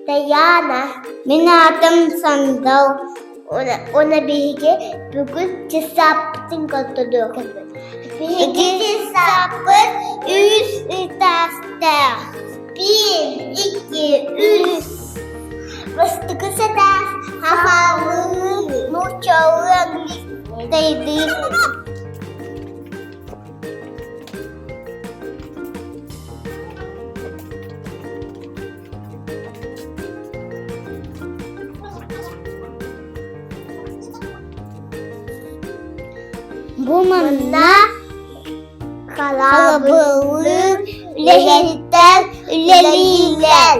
Дайаана. Мин аатым Сандал. Уонна биһиги бүгүн часааппытын көрдөрүөхпүт. Биһиги часааппыт үс этээстээх. Биир, икки, үс. Бастакы сэтээс сахалыы, нууччалыы, английскайдыы. Бу манна халабылыыр үлэһиттэр үлэлииллэр.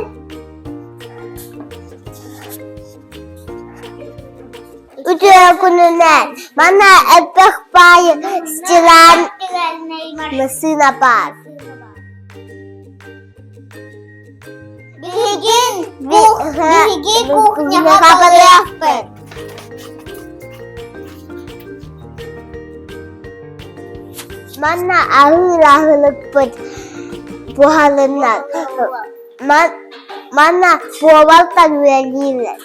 Үтүө күнүнэн манна элбэх баайы стилан массыына баар. Биһигин биһиги кухняҕа барыахпыт. Манна аһыыр аһылыкпыт буһалыннар. Манна повартан үлэлииллэр.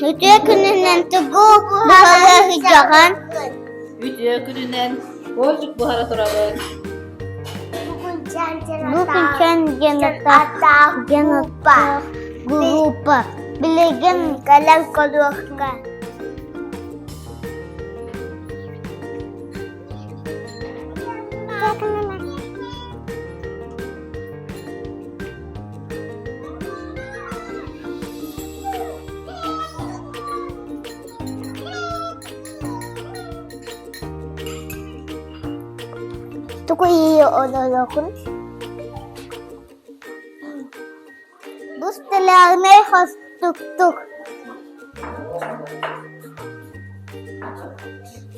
Үтүө күнүнэн тугу буһара сылдьаҕын? Үтүө күнүнэн коржик буһара турабын. Бу күнчэн генотаах группа билигин кэлэн көрүөххэ. Тугу олорокун? Бу столярнай хостуктук.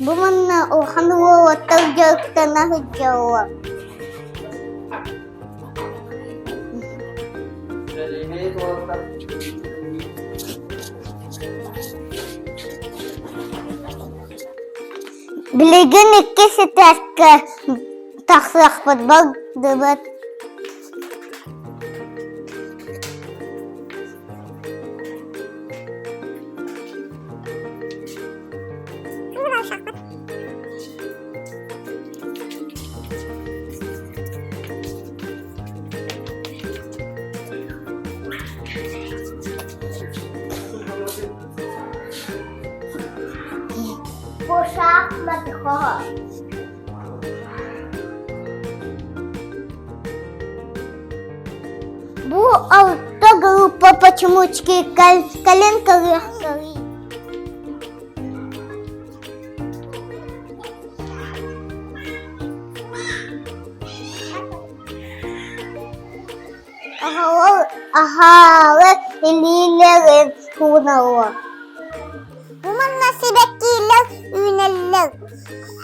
Бу манна улахан уолаттар дьарыктана сылдьаллар. Билигин иккис этээскэ тахсыахпыт бардыбыт. Бу шахмат хоһо. Бу алта группа почемучки кэлин көрүөхтэрий. Аһаалы илиилэрин ууналлар. Бу манна сибэккилэр үүнэллэр.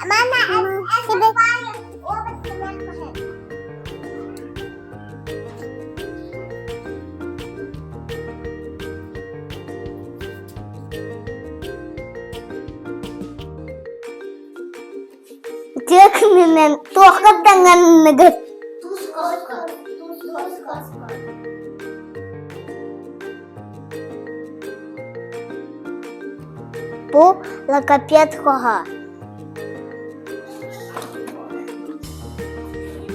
Манна Үтүө күнүнэн туохха таҥынныгыт? Бу логопед хоһо.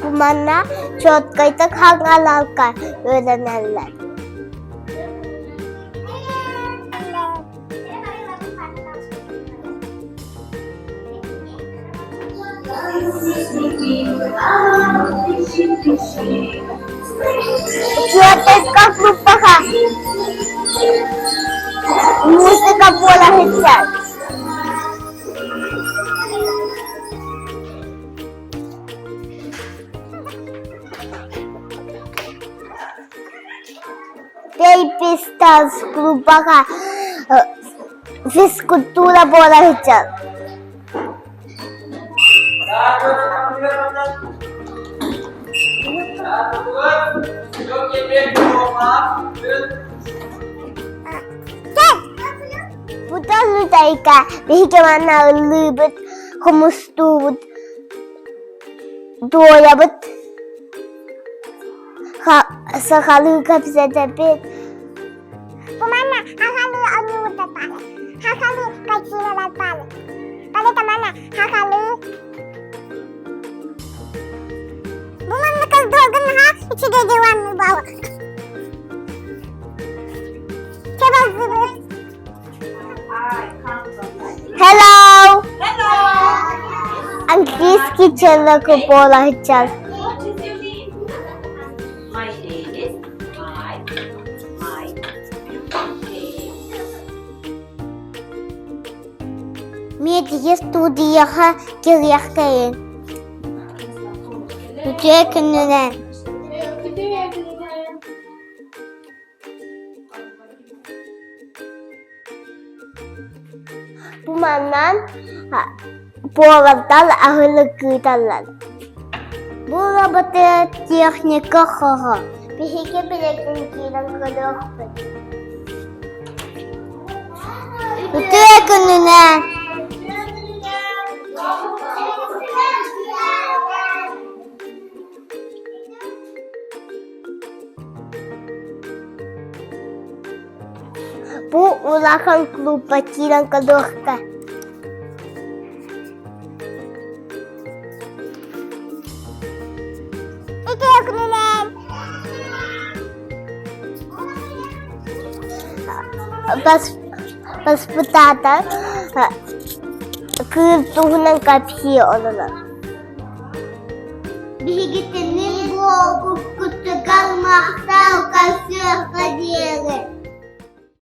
Бу манна чуоткайдык хаҥалалка үөрэнэллэр. Чуоткайга группаҕа музыка буола сылдьар. Baby Stars группаҕа физкультура буола сылдьар. Буталутайка биһиги манна ыллыыбыт, хомустуубут. Дуойабыт сахалыы кэпсэтэбит. Бу манна хахалыы оонньуурдатаары, хахалыы качилалатаары. Балета манна хахалыы. Бу манна кыздыгын наһаа үчүгэй диванный бал. Hello! Hello! Английский человек буолаһыччар. What is your name? My name is my my name. Медиа студияҕа кириэхтэйин. Үтүө күнүнэн. Бу манан повардар аһылык ыыталлар. Бу роботы техника хоһо. Биһиги билигин киирэн көрүөхпүт. Үтүө күнүнэн! Бу улахан клубка киирэн көрүөххэ. Үтүө күнүнэн! Баспытаатар кыыс туһунан кэпсии олорор. Биһигитини буолбуккутугар махтал көрсүөххэ диэри.